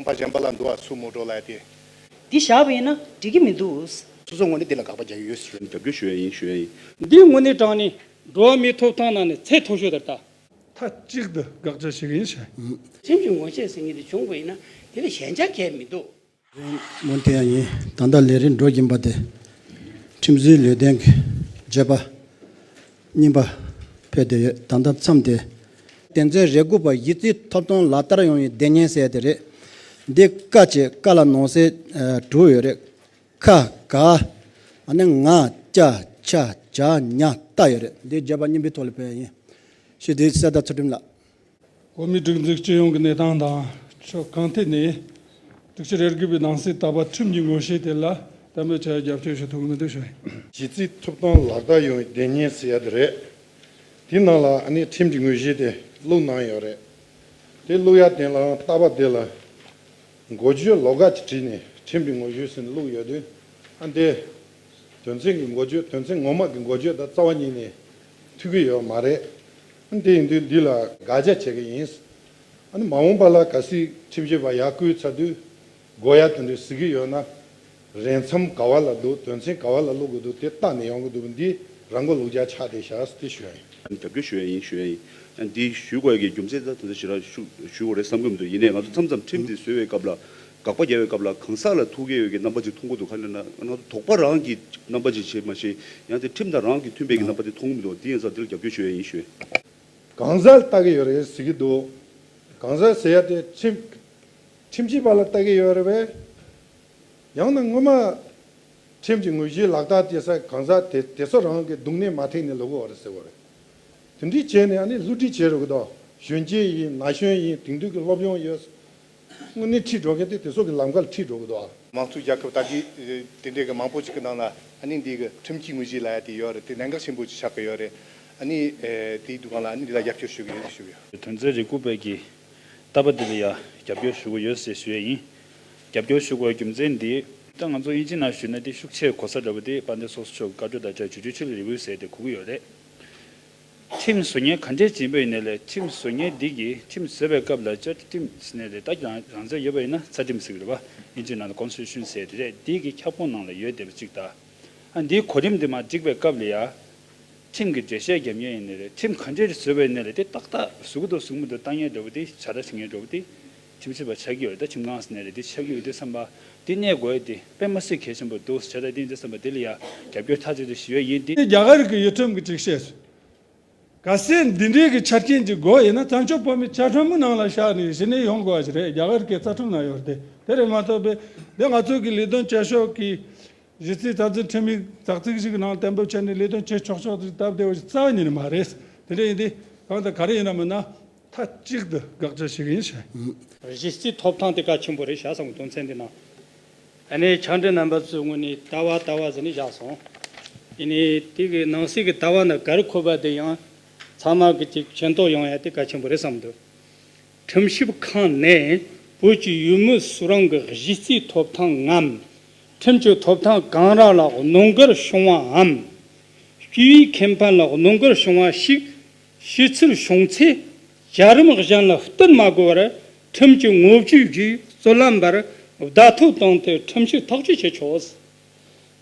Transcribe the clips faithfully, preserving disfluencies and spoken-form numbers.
པ་གཞན་པ་ལ་འདུ་བ་སུ་མོ་འགྲོ་ལ་དེ། འདི་བཞག་པ་ཡིན་ན་འགྲིག་གི་མི་འདུག་སོ་སོ་ངོས་ནས་འདི་ལ་དགག་པ་རྒྱག་གི་ཡོད་ཟེར། རྒྱབ་སྐྱོར་ཞུ་ཡ་ཡིན་ཞུ་ཡ་ཡིན། འདི་དངོས་གནས་དྲང་གནས་འགྲོ་བ་མིའི་ཐོབ་ཐང་ནང་ནས་ཚད་མཐོ་ཤོས་དེར་ལྟ། མཐའ་གཅིག་ཏུ་དགག་བྱ་ཞིག་ཡིན་ཞེས། ཁྲིམས་ཀྱི་ངོ་ཤེས་ཟེར་མཁན་དེ་བྱུང་བ་ཡིན་ན་དེ་ལ་ཞན་ཆ་གང་ཡང་མི་འདུག་མོན་ཐེ་ཡང་ཡིན། ད་ལྟ་ལས་རིམ་འགྲོ་བཞིན་པ་དེ་ཁྲིམས་བཟོའི་ལས་དོན་གྱི་བརྗོད་པ་རྙིང་པ་ཕེབས་བསྡད་ཡོད། ད་ལྟ་མཚམས་དེ་དོན་ཚན་རེ་དགུ་པ་གཞི་རྩའི་ཐོབ་ཐང་ལག་བསྟར་ཡོང་བའི་སྡེ་ཚན་ཟེར་དེ་རེད། འདི་ཀ་བྱས་ཀ་ལ་ནང་གསེས་ཨ་དྲུག་ཡོད་རེད། ཁ་ག་ཨ་ནི་ང་ཅ་ཆ་ཇ་ཉ་ཏ་ཡོད་རེད། འདི་བརྗོད་པ་རྙིང་པའི་ཐོག་ལ་ཕེབས་ཡིན། ཞུ་དེ་གསལ་བརྡ་ཚུལ་ཁྲིམས་ལགས། བོད་མིའི་སྒྲིག་འཛུགས་སྤྱི་ཡོངས་ཀྱི་གནས་སྟངས་དང་ཕྱོགས་གང་ཐད་ནས་དྲུག་ཅུ་རེ་དགུ་པའི་ནང་གསེས་ལྟ་བ་ཁྲིམས་ཀྱི་ངོ་ཤེས་དེ་ལ་གཏན་འབེབས་བྱ་རྒྱབ་སྐྱོར་ཞུ་ཐུབ་མི་འདུག་ཞུ་ཡིན། གཞི་རྩའི་ཐོབ་ཐང་ལག་བསྟར་ཡོང་བའི་སྡེ་ཚན་ཟེར་ཡ་དེ་རེད། དེའི་ནང་ལ་ཨ་ནི་ཁྲིམས་ཀྱི་ངོས་གཞི་དེ་བླུགས་གནང་ཡོད་རེད། དེ་བླུགས་ཡ་དེ་ལའང་ལྟ་བ་དེ་ལ་འགོ་བརྗོད་ལོགས་ཀ་ཅིག་བྲིས་ནས་ཁྲིམས་ཀྱི་ངོས་གཞི་ཟེར་ནས་བླུགས་ཡོད་དུས། ཨ་འདི་དོན་ཚན་གྱི་འགོ་བརྗོད་དོན་ཚན་ངོ་མ་གི་འགོ་བརྗོད་དང་རྩ་བ་ཉིད་ནས་མཐུན་གྱི་ཡོད་མ་རེད། ཨ་འདི་ཡིན་དུས་འདི་ལ་དགག་བྱ་བྱེད་ཀྱི་ཡིན། ཨ་ནི་མ་འོངས་པ་ལ་གལ་སྲིད་ཁྲིམས་ཞིབ་པ་ཡར་བསྐོས་ཚར་དུས་དགོས་ཡ་དེ་འདྲ་གཟིགས་ཀྱི་ཡོད་ན། རན་འཚམ་ག་བ་ལ་འདུག་དོན་ཚན་ག་བ་ལ་བླུག་དགོས་འདུག་དེ་བལྟས་ནས་ཡོང་གི་འདུག་འདི་རང་མགོ་ལོག་རྒྱག་ཆགས་བསྡད་ཤག་དེ་ཞུ་ཡ་ཡིན། རྒྱབ་སྐྱོར་ཞུ་ཡ་ཡིན་ཞུ་ཡ་ཡིན། འདི་ཞུ་དགོས་ཀྱི་རྒྱུ་མཚན་ད་དེ་ཚོ་ཞེ་དྲག་ཞུ་ཞུ་དགོས་རེད་བསམ་གྱི་མི་འདུག་ཡིན་ནའི་ང་ཚོ་མཚམས་མཚམས་ཁྲིམས་འདི་བཟོ་བའི་སྐབས་ལ་དགག་པ་རྒྱག་པའི་སྐབས་ལ་གང་ཟག་ལ་ཐུག་གི་ཡོད་ཀྱི་རྣམ་པ་ཅིག་མཐོང་གི་འདུག་ག་ལ་ན་ང་ཚོ་དོགས་པ་རང་གི་རྣམ་པ་ཅིག་བྱེད་མ་ཤེས་ཡང་དེ་ཁྲིམས་དང་རང་གི་མཐུན་པའི་གི་རྣམ་པ་དེ་མཐོང་གི་མི་འདུག་འདི་ཡིན་ཙང་འདི་ལ་རྒྱབ་སྐྱོར་ཞུ་ཡ་ཡིན་ཞུ་ཡ། གང་ཟག་ལ་ལྟ་གི་ཡོད་རེད་ཟེར་གྱི་འདུག་གང་ཟག་ཟེར་ཡ་དེ་ཁྲིམས་ཁྲིམས་ཞིབ་པ་ལ་ལྟ་གི་ཡོད་རེད་པས། ཡང་ན་སྔོན་མ་ཁྲིམས་ཀྱི་ངོས་གཞིའི་ལག་བསྟར་བྱེད་ས་གང་ཟག་དེ་དེ་ཚོ་རང་གི་སྡུག་བསྔལ་མ་ཐེག་ནས་ལོག་གི་ཡོད་རེད་ཟེར་བ་རེད། དེ་འདྲའི་བྱས་ནས་ཨ་ནི་བསླུ་བྲིད་བྱེད་རོགས་གི་དོ། གཞོན་སྐྱེས་ཡིན་ན་གཞོན་ཡིན་དེང་དུས་ཀྱི་སློབ་སྦྱོང་ཡོད། དངོས་གནས་ཁྲིད་འགྲོ་མཁན་དེ་དེ་ཚོ་གི་ལམ་ཁར་ཁྲིད་འགྲོ་གི་འདུག་ཨ། དམངས་གཙོའི་རྒྱལ་ཁབ་ད་གི་དེ་འདྲའི་གི་མང་པོ་ཅིག་གི་ནང་ལ་ཨ་ནི་འདི་གི་ཁྲིམས་ཀྱི་དངོས་གཞི་ལབ་ཡ་དེ་ཡོད་རེད། དེ་གནད་འགག་ཆེན་པོ་ཅིག་ཆགས་ཀྱི་ཡོད་རེད། ཨ་ནི་དེའི་འདུ་ཁང་ལ་ཨ་ནི་འདི་ལ་རྒྱབ་སྐྱོར་ཞུ་གི་ཡོད་ཞུ་གི་ཡོད། དོན་ཚན་རེ་དགུ་པའི་གི་ལྟ་བ་འདི་ལ་ཡ་རྒྱབ་སྐྱོར་ཞུ་གི་ཡོད་ཟེར་ཞུ་ཡ་ཡིན། རྒྱབ་སྐྱོར་ཞུ་དགོས་རྒྱུ་མཚན་འདི་ད་ང་ཚོ་དབྱིན་ཇི་ནང་ཞུས་ན་འདི་ཤུགས་ཆེ་གོ་ས་འདྲ་པོ་དེ་དཔལ་ལྡན་ཚོགས་གཙོ་མཆོག་གི་བཀའ་འཁྲོལ་དང་བཅས་ཇུ་ཌི་ཤལ་རི་བིའུ་ཟེར་དེ་གོ་གི་ཡོད་རེད། ཁྲིམས་བཟོ་མཁན་ག་འདྲས་ཡིན་པ་ཡིན་ནའི་ལས་ཁྲིམས་བཟོ་མཁན་འདི་གིས་ཁྲིམས་བཟོས་པའི་སྐབས་ལ་བཅའ་ཁྲིམས་ཟེར་ནའི་ལས་ད་རང་རང་ཚད་ཡོད་པ་ཡིན་ན་རྩ་ཁྲིམས་ཟེར་གི་རེད་པ། དབྱིན་ཇིའི་ནང་ལ་ཀོན་སི་ཊི་ཊུ་ཤན་ཟེར་དེ་རེད། འདི་གི་ཁྱབ་ཁོངས་ནང་ལ་ཡོད་བསྡད་པ་གཅིག་དང་། ཨ་འདིའི་གོ་རིམ་འདི་མར་བསྒྲིགས་པའི་སྐབས་ལ་ཡ། ཁྲིམས་ཀྱི་འགྲེལ་བཤད་རྒྱབ་མཁན་ཡིན་ནའི་རེད། ཁྲིམས་ག་འདྲས་བཟོས་པ་ཡིན་ནའི་རེད། དེ་ཏག་ཏག་བཟོ་གི་འདུག་བཟོ་གི་མི་འདུག་ལྟ་མཁན་འདྲ་བོ་དེ་བྱ་བྲལ་བྱེད་མཁན་འདྲ་བོ་དེ་ཁྲིམས་ཞིབ་པ་ཆགས་ཀྱི་ཡོད་རེད། ད་ཁྲིམས་ཁང་ཟེར་ནའི་རེད། དེ་ཆགས་ཀྱི་ཡོད་དུས་ཙམ་པ་དེ་གནས་དགོས་ཡ་དེ་དཔེ་མ་སྲིད་གལ་ཆེན་པོ་འདུག་བྱས་ཙང་དེ་ཡིན་དུས་ཙམ་པ་དེ་ལ་ཡ་རྒྱབ་སྐྱོར་མཐའ་གཅིག་ཏུ་ཞུ་ཡ་ཡིན། དེ་རྒྱ་གར་གྱི་ཡུལ་ཁྲིམས་ཀྱི་སྒྲིག་གཞི། གལ་སྲིད་འདི་འདྲའི་གི་ཆ་རྐྱེན་གྱི་སྒོ་ཡིན་ན་བཙན་བྱོལ་བོད་མི་བཅའ་ཁྲིམས་ནང་ལ་བཞག་ནས་གཞི་ནས་ཡོང་དགོས་པ་ཞིག་རེད། རྒྱ་གར་གྱི་རྩ་ཁྲིམས་ནང་ཡོད་རེད། དེ་རེད་མ་གཏོགས་པའི་འདི་ང་ཚོ་གི་ལས་དོན་བྱེད་ཕྱོགས་ཀྱི་གཞི་རྩའི་རྩ་འཛིན་ཁྲིམས་ཡིག་ཙག་ཙིག་ཞིག་གི་ནང་གཏན་འབེབས་བྱས་ནས་ལས་དོན་བྱེད་ཆོག་ཆོག་ཅིག་སྟབས་བདེ་བོ་ཞིག་རྩ་བ་ཉིད་ནས་མ་རེད། དེ་འདྲ་ཡིན་དུས་གང་ལྟར་ག་རེ་ཡིན་ན་མིན་ན་མཐའ་གཅིག་ཏུ་དགག་བྱ་ཞིག་ཡིན་ཞེས། གཞི་རྩའི་ཐོབ་ཐང་དེ་གལ་ཆེན་པོ་རེད་བྱས་ཙང་དོན་ཚན་འདི་ནང་། ཨ་ནི་ཕྱག་འབྲེལ་རྣམ་པ་ཚོའི་ངོས་ནས་ལྟ་བ་ལྟ་བ་ཟེར་ནས་བཞག་སོང་། ཡིན་ནའི་དེ་གི་ནང་གསེས་ཀྱི་ལྟ་བ་ནི་ག་རེ་འཁོད་པ་དེ་ཡང་ཚང་མ་གི་ཅིག་མཁྱེན་རྟོགས་ཡོང་ཡ་དེ་གལ་ཆེན་པོ་རེད་བསམ་འདུག་ཁྲིམས་ཞིབ་ཁང་ནས་བོད་ཀྱི་ཡུལ་མི་སུ་རང་གི་གཞི་རྩའི་ཐོབ་ཐང་ངམ། ཁྲིམས་ཀྱི་ཐོབ་ཐང་གང་རང་ལ་གནོད་འགེལ་བྱུང་བའམ། སྤྱི་པའི་ཁེ་ཕན་ལ་གནོད་འགེལ་བྱུང་བ་ཞིག་བྱེད་ཚུལ་བྱུང་ཚེ། བྱ་རིམ་གཞན་ལ་བསྟུན་མ་དགོས་པར་ཁྲིམས་ཀྱི་ངོ་བཅུག་རྒྱུའི་རྩོད་ལམ་པར་བརྡ་ཐོ་བཏང་སྟེ་ཁྲིམས་ཞིབ་ཐག་གཅོད་བྱེད་ཆོག་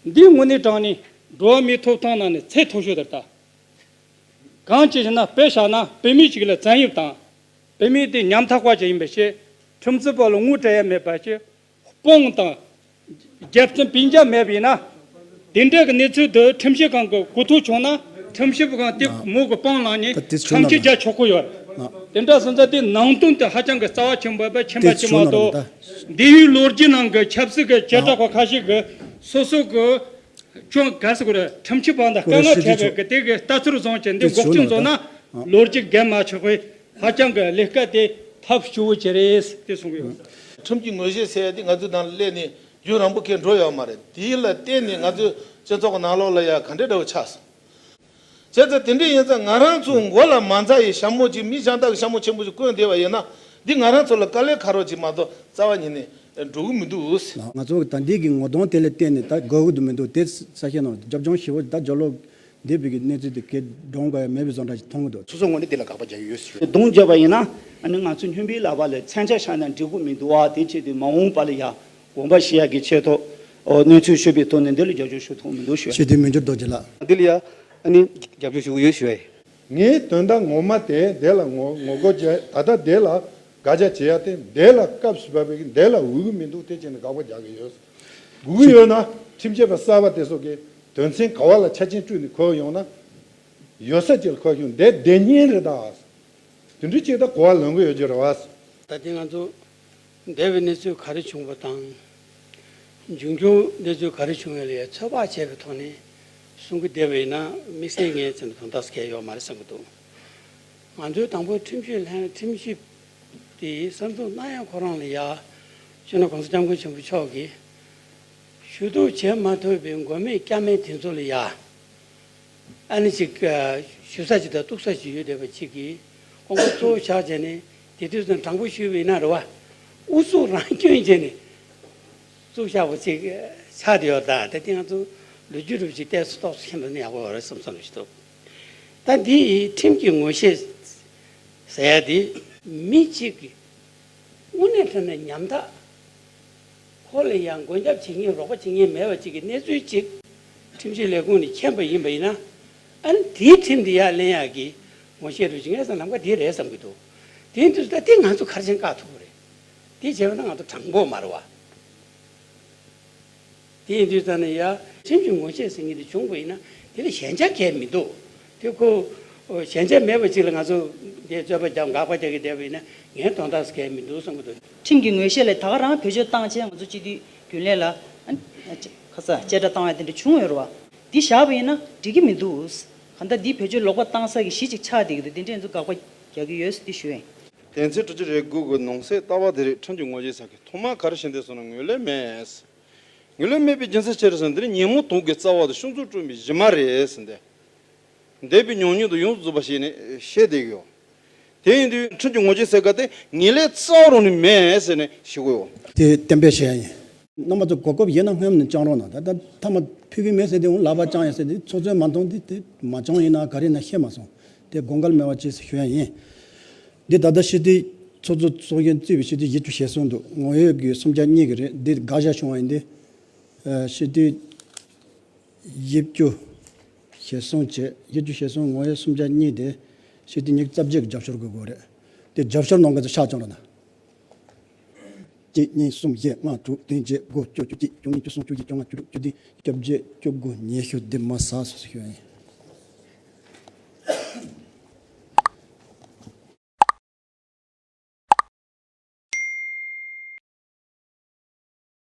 འདིའི་དངོས་གནས་དྲང་གནས་འགྲོ་བ་མིའི་ཐོབ་ཐང་ནང་ནས་ཚད་མཐོ་ཤོས་དེར་ལྟ། གང་ཅི་ཞེ་ན་དཔེ་བཞག་ན་བུད་མེད་ཅིག་ལ་བཙན་གཡེམ་དང་། བུད་མེད་དེ་ཉམ་ཐག་པ་ཅིག་ཡིན་པའི་ཕྱིར། ཁྲིམས་རྩོད་པ་ལ་ངོ་སྤྲད་ཡ་མེད་པ་ཅིག་དཔུང་དང་། རྒྱབ་རྟེན་སྤུན་ཀྱག་མེད་པ་ཡིན་ན། དེ་འདྲ་གི་གནས་ཚུལ་དུ་ཁྲིམས་ཞིབ་ཁང་གི་གོ་ཐོས་བྱུང་ན་ཁྲིམས་ཞིབ་ཁང་དེ་མོ་གི་དཔུང་བླངས་ནས་ད་དེ་ཁྲིམས་ཞིབ་བྱས་ན་རྒྱག་ཆོག་གི་ཡོད། དེ་འདྲ་སོང་ཙང་དེ་ནང་དོན་དེ་ཧ་ཅང་གི་རྩ་བ་ཆེན་པོ་བས་ཆེན་པོ་ཅིག་མ་གཏོགས། འདས་ཡོད་ལོ་རྒྱུས་ནང་གི་ཆབ་སྲིད་ཀྱི་བྱེ་བྲག་པ་ཁ་ཤས་ཀྱིས་སོ་སོ་གི་ཅུང་ག་ཟེར་དགོས་རེད། ཁྲིམས་ཞིབ་པ་དང་དཀའ་ངལ་འཕྲད་པའི་གི་དེ་གི་ལྟ་ཚུལ་བཟུང་བྱས་འདི་འགོག་རྐྱེན་བཟོ་ན་ལོ་རྒྱུས་རྒན་མ་ཆོག་པས་ཧ་ཅང་གི་ལས་ཀ་དེ་ཐབས་སྐྱོ་བོ་ཅིག་རེད་དེ་གསུང་གི་ཡོད། ཁྲིམས་ཀྱི་ངོས་བཞེས་ཟེར་ཡ་དེ་ང་ཚོའི་ནང་ལ་སླེབས་ནས་རྒྱུན་རིང་པོ་ཁེལ་འགྲོ་ཡོད་མ་རེད། དེ་ལ་བརྟེན་ནས་ང་ཚོའི་སྤྱི་ཚོགས་ཀྱི་ནང་ལོགས་ལ་ཡ་ག་འདྲ་འདྲ་བོ་ཆགས་སོང་། བྱས་ཙང་དེ་འདྲ་ཡིན་ཙང་ང་རང་ཚོ་མགོ་ལ་མ་འཛེགས་ཡི་ཞྭ་མོ་ཅིག་མི་གཞན་དག་གི་ཞྭ་མོ་ཆེན་པོ་ཅིག་བསྐོན་བསྡད་པ་ཡིན་ན་འདི་ང་རང་ཚོ་ལ་དཀའ་ལས་ཁག་པོ་ཅིག་མ་གཏོགས་རྩ་བ་ཉིད་ནས་འགྲོ་གི་མི་འདུག་ང་ཚོ་ད་འདི་གི་ངོ་གདོང་དེ་ལ་བལྟས་ནས་ད་དགོས་ཀྱི་འདུག་མི་འདུག་དེ་ས་ཤེས་ནང་རྒྱབ་ལྗོངས་ཞེ་པོ་ད་ལྗོངས་ལོག་འདས་པའི་གི་གནས་ཚུལ་དེ་གའི་གདོང་ག་ཡང་མེད་པའི་བཟོ་འདྲ་ཞིག་མཐོང་གི་འདུག་སོ་སོའི་ངོས་ནས་དེ་ལ་དགག་པ་རྒྱག་གི་ཡོད་ཟེར་ཞུ། གདོང་བརྒྱབ་པ་ཡིན་ན་ཨ་ནི་ང་ཚོ་སྨྱོན་པའི་ལག་པ་ལ་མཚོན་ཆ་བཞག་ན་འགྲིག་གི་མི་འདུག་ཨ། དེ་བྱས་ཏེ་མ་འོངས་པ་ལ་ཡང་དགོངས་པ་བཞེས་ཡག་གི་ཆེད་དུ་ཨོ་གནས་ཚུལ་ཞུས་པའི་ཐོག་ནས་འདི་ལ་རྒྱབ་སྐྱོར་ཞུ་ཐུབ་མི་འདུག་ཞུ། ཞུ་དུས་མི་འགྱུར་རྡོ་རྗེ་ལགས། འདི་ལ་ཡང་ཨ་ནི་རྒྱབ་སྐྱོར་ཞུ་གི་ཡོད་ཞུ་བ་ཡིན། ངའི་དོན་དག་ངོ་མ་དེ་དེ་ལ་ངོ་ངོ་རྒོལ་བྱས། ད་ལྟ་དེ་ལ་དགག་བྱ་བྱེད་ཡ་དེ་དེ་ལ་སྐབས་སུ་བབས་པའི་དེ་ལ་འོས་ཀྱི་མི་འདུག་དེ་བྱས་ནས་དགག་པ་རྒྱག་གི་ཡོད། དགོས་ཀྱི་ཡོད་ན་ཁྲིམས་ཞིབ་པ་གསར་པ་དེ་ཚོ་གིས་དོན་ཚན་ག་བ་ལ་ཆ་རྐྱེན་བསྐྲུན་ནས་འཁོད་ཡོང་ན། ཡོད་ས་ཅིག་ལ་འཁོད་ཡོང་དེ་བདེན་རྐྱང་རེད་ད། དེ་འདྲ་ཅིག་ད་གོ་བ་ལོན་གྱི་ཡོད་ཀྱི་རེད་བ། ད་ལྟའི་ང་ཚོ་འདས་པའི་གནས་ཚུལ་ག་རེ་བྱུང་བ་དང་། འབྱུང་འགྱུར་གནས་ཚུལ་ག་རེ་བྱུང་ཡོད་ལ་ཡ་ཚོད་དཔག་བྱས་པའི་ཐོག་ནས་གསུང་གི་བསྡད་པ་ཡིན་ན་དམིགས་བསལ་ངས་ཚེ་འདི་དོན་དག་གལ་ཡོད་མ་རེད་བསམ་གྱི་འདུག་ང་ཚོའི་དང་པོ་ཁྲིམས་ཞིབ་ལྷན་ཁྲིམས་ཞིབ་དེ་གསར་འཛུགས་གནང་ཡ་ཁོ་རང་ལ་ཡ་སྤྱི་ནོར་༸གོང་ས་༸སྐྱབས་མགོན་ཆེན་པོ་མཆོག་གིས་ཞུ་གཏུག་བྱེད་མ་ཐུབ་པའི་མགོ་མེད་སྐྱ་མེད་དེ་ཚོ་ལ་ཡ། ཨ་ནི་ཅིག་ཞུ་ས་ཅིག་དང་གཏུག་ས་ཅིག་ཡོད་བསྡད་པ་ཅིག་གིས་ཀོང་ཀོ་གཙོ་བོ་ཆགས་བྱས་ནས་དེ་དུས་ཙམ་དྲང་པོ་ཞུས་པ་ཡིན་ན་རེད་བ། ཨུ་ཚུགས་རང་སྐྱོན་བྱས་ནས་བཙུགས་བཞག་པ་ཅིག་ཆགས་བསྡད་ཡོད། ད་དེ་དེ་ང་ཚོ་ལོ་རྒྱུས་རུ་ཅིག་ཏོག་ཙམ་ཏོག་ཙམ་མཁྱེན་ཐུབ་ན་ཡག་པོ་ཡོད་རེད་བསམ་བསམ་ཞིག་འདུག་ད་འདི་ཁྲིམས་ཀྱི་ངོ་ཤེས་ཟེར་ཡ་དེ་མི་གཅིག་གིས་དངོས་གནས་དྲང་གནས་ཉམ་ཐག་ཁོ་ལ་ཡང་མགོན་སྐྱབས་བྱེད་མཁན་རོགས་པ་བྱེད་མཁན་མེད་པ་ཅིག་གི་གནས་ཚུལ་ཅིག་ཁྲིམས་ཞིབ་ལས་ཁུངས་ནས་མཁྱེན་པ་ཡིན་པ་ཡིན་ན། ཨ་ནི་དེའི་ཁྲིམས་དེ་ཡར་ལེན་ཡག་གི་ངོ་ཤེས་རུ་ཅིག་ངས་བསམ་ལམ་ཁ་དེ་རེད་བསམ་གྱི་འདུག་དེ་ཡིན་དུས་ད་དེ་ང་ཚོ་ག་རེ་བྱས་ནས་བཀག་ཐུབ་ཀྱི་རེད། དེ་བྱས་པ་ན་ང་ཚོ་དྲང་པོ་མ་རེད་བ། དེ་ཡིན་དུས་ཙང་ནས་ཡ་ཁྲིམས་ཀྱི་ངོ་ཤེས་ཟེར་མཁན་དེ་བྱུང་བ་ཡིན་ན་དེ་ལ་ཞན་ཆ་གང་ཡང་མི་འདུག་དེ་ཁོ་ཞན་ཆ་མེད་པ་ཅིག་ལ་ང་ཚོ་འདི་རྩོད་པ་རྒྱག་དགག་པ་རྒྱག་གི་བསྡད་པ་ཡིན་ན་ངས་དོན་དག་གང་ཡང་མི་འདུག་བསམ་གྱི་འདུག་ཁྲིམས་ཀྱི་ངོ་ཤེས་ལ་ད་ག་རང་བེད་སྤྱོད་བཏང་བྱས་ང་ཚོ་སྤྱི་འཐུས་རྒྱུན་ལས་ལ་ཁ་ས་བཅད་ཁྲ་བཏང་བ་དེ་འདྲ་བྱུང་ཡོད་རེད་བ། འདི་བཞག་པ་ཡིན་ན་འགྲིག་གི་མི་འདུག་གང་ལྟར་འདི་བེད་སྤྱོད་ལོག་པ་བཏང་ས་གི་གཞི་ཅིག་ཆགས་བསྡད་ཀྱི་འདུག་དེ་འདྲས་ཚོ་དགག་པ་རྒྱག་གི་ཡོད་ཟེར་འདི་ཞུ་ཡིན། དོན་ཚན་དྲུག་ཅུ་རེ་དགུ་གི་ནང་གསེས་ལྟ་བ་དེ་རིགས་ཁྲིམས་ཀྱི་ངོ་ཤེས་ས་གི་ཐོག་མ་ག་རེ་བྱས་འདུག་ཟེར་ན་ངོས་ལེན་མེད། ངོས་ལེན་མེད་པའི་རྒྱུ་མཚན་ཅི་རེད་ཟེར་ན་འདི་ནི་ཉོན་མོངས་དུག་གི་རྩ་བ་དང་ཤུགས་རྫོགས་བསྐྲུན་པའི་གཞི་མ་རེད་ཟེར་ཏེ། འདས་པའི་ཉམས་མྱོང་དང་ཡོངས་སུ་རྫོགས་པ་ཞིག་ནས་བཤད་བསྡད་ཀྱི་ཡོད། དེ་ཡིན་དུས་ཁྲིམས་ཀྱི་ངོ་ཤེས་ཟེར་ག་དེ་ངེས་ལེགས་རྩ་བ་རང་ནས་མེད་ཟེར་ནས་ཞུ་གི་ཡོད། དེ་གཏན་འབེབས་བྱས་ཡ་ཡིན། རྣམ་པ་ཚོ་གོ་སྐབས་ཡོད་ན་སྔོན་ནས་བཅངས་རོགས་གནང་། ད་ལྟ་མཐའ་མ་ཕུལ་གི་མེད་ཟེར་དེ་འོང་ལག་པ་བཅངས་ཡ་ཟེར་དེ་ཚོགས་གཙོས་མ་མཐོང་དེ་དེ་མ་བཅངས་ཡིན་ན་ག་རེ་ཡིན་ན་ཤེས་མ་སོང་། དེ་དགོངས་འགལ་མེད་པ་བྱས་ཟེར་ཞུ་ཡ་ཡིན། འདི་ད་ལྟ་སྤྱི་འཐུས་ཚོགས་གཙོ་ཚོགས་གཞོན་གཙོས་པའི་སྤྱི་འཐུས་བཞི་བཅུ་ཞེ་གསུམ་འདུག་ངོ་ཡོད་ཀྱི་སུམ་ཆ་གཉིས་ཀྱི་རེད། འདི་དགག་བཞག་བྱུང་བ་ཡིན་ཏེ། ཨ་སྤྱི་འཐུས་བཞི་བཅུ་ཞེ་གསུམ་བྱས། བཞི་བཅུ་ཞེ་གསུམ་ངོ་ཡོད་སུམ་ཆ་གཉིས་དེ་སྤྱི་འཐུས་ཉི་ཤུ་རྩ་བརྒྱད་ཀྱི་རྒྱབ་སྐྱོར་དགོས་དགོས་རེད། དེ་རྒྱབ་སྐྱོར་གནང་མཁན་ཚོ་ཕྱག་བརྐྱངས་རོགས་གནང་། གཅིག་གཉིས་གསུམ་བཞི་ལྔ་དྲུག་བདུན་བརྒྱད་དགུ་བཅུ་བཅུ་གཅིག་བཅུ་གཉིས་བཅུ་གསུམ་བཅུ་བཞི་བཅོ་ལྔ་བཅུ་དྲུག་བཅུ་བདུན་བཅོ་བརྒྱད་བཅུ་དགུ་ཉི་ཤུ་འདི་མ་ཟ་སོ་སོ་ཞུ་ཡ་ཡིན།